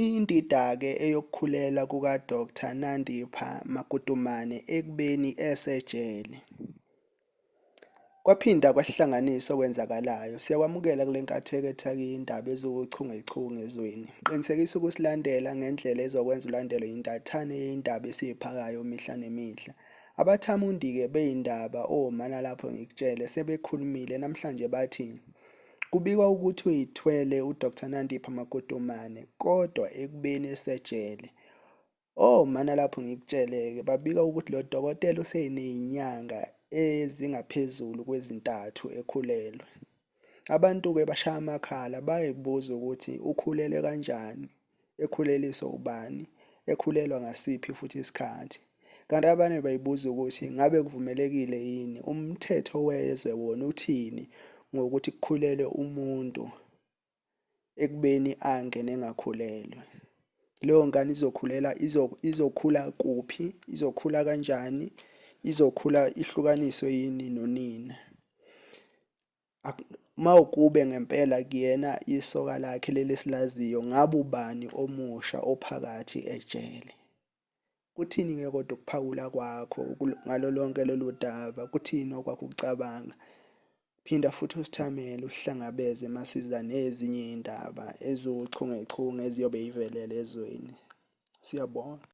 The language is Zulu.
Iyindida-ke eyokukhulelwa kukaDr Nandipha Magudumana ekubeni esejele. Kwaphinda kwasihlanganisa okwenzakalayo. Siyakwamukela kule nkatheketha indaba eziwuchungechunge ezweni. Qinisekisa ukusilandela ngendlela ezokwenza ulandelwe intathane yezindaba esiyiphakayo mihla nemihla. Abathamundi-ke beyindaba omana lapho ngikutshele sebekhulumile namhlanje bathi kubikwa ukuthi uyithwele uDr Nandipha Magudumane kodwa ekubeni esejele. Oh mana lapho ngikutshele-ke babika ukuthi lo dokotela usenezinyanga ezingaphezulu kwezintathu ekhulelwe. Abantu-ke bashaya amakhala bayibuza ukuthi ukhulelwe kanjani, ekhuleliswa ubani, ekhulelwa ngasiphi futhi isikhathi. Kanti abanye bayibuza ukuthi ngabe kuvumelekile yini, umthetho wezwe wona uthini ngokuthi kukhulelwe umuntu ekubeni angene engakhulelwe. Leyo ngane izokhulela izokhula kuphi, izokhula kanjani, izokhula ihlukaniswe yini nonina. Mawukube ngempela kuyena isoka lakhe leli esilaziyo ngabe ubani omusha ophakathi ejele. Kuthini-ke kodwa ukuphawula kwakho ngalo lonke lolu daba? Kuthini okwakho ukucabanga? Phinda futhi usithamele usihlangabeze masiza nezinye iy'ndaba eziwuchungechunge eziyobe yivelele ezweni. Siyabonga.